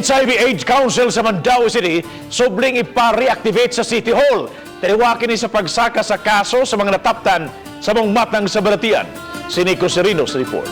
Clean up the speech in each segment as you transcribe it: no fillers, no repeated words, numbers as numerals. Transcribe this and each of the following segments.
HIV AIDS Council sa Mandaue City subling ipa-reactivate sa City Hall. Taliwala kini sa pagsaka sa kaso sa mga nataptan sa mga matang sa balatian. Si Nico Serino sa report.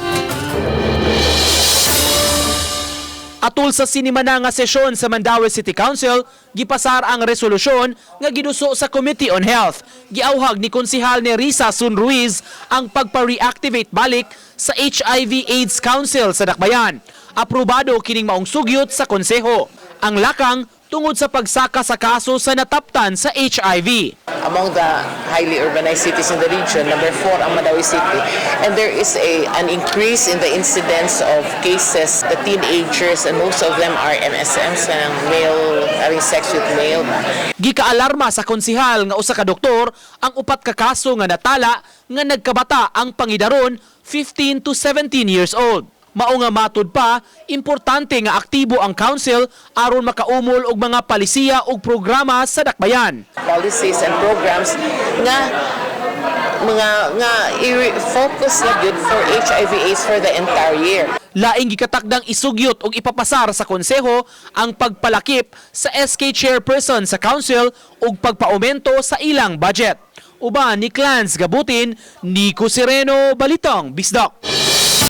Atul sa sinimana nga sesyon sa Mandaue City Council, gipasar ang resolusyon nga giduso sa Committee on Health. Giawhag ni Konsihal ni Risa Sun Ruiz ang pagpa-reactivate balik sa HIV AIDS Council sa Dakbayan. Aprobado kining maong sugyot sa konseho. Ang lakang tungod sa pagsaka sa kaso sa nataptan sa HIV. Among the highly urbanized cities in the region, number four ang Mandaue City. And there is a an increase in the incidence of cases, the teenagers, and most of them are MSMs, kanang male, having sex with male. Gikaalarma sa konsihal nga usa ka doktor ang upat ka kaso nga natala nga nagkabata ang pangidaron, 15 to 17 years old. Mao nga matud pa, importante nga aktibo ang council aron makaumol og mga palisiya ug programa sa dakbayan. Policies and programs nga mga nga i-focus na gyud for HIV AIDS for the entire year. Laing gikatakdang isugyot og ipapasar sa konseho ang pagpalakip sa SK chairperson sa council ug pagpaumento sa ilang budget. Uban ni Clans Gabutin, Nico Sereno, Balitang Bisdak.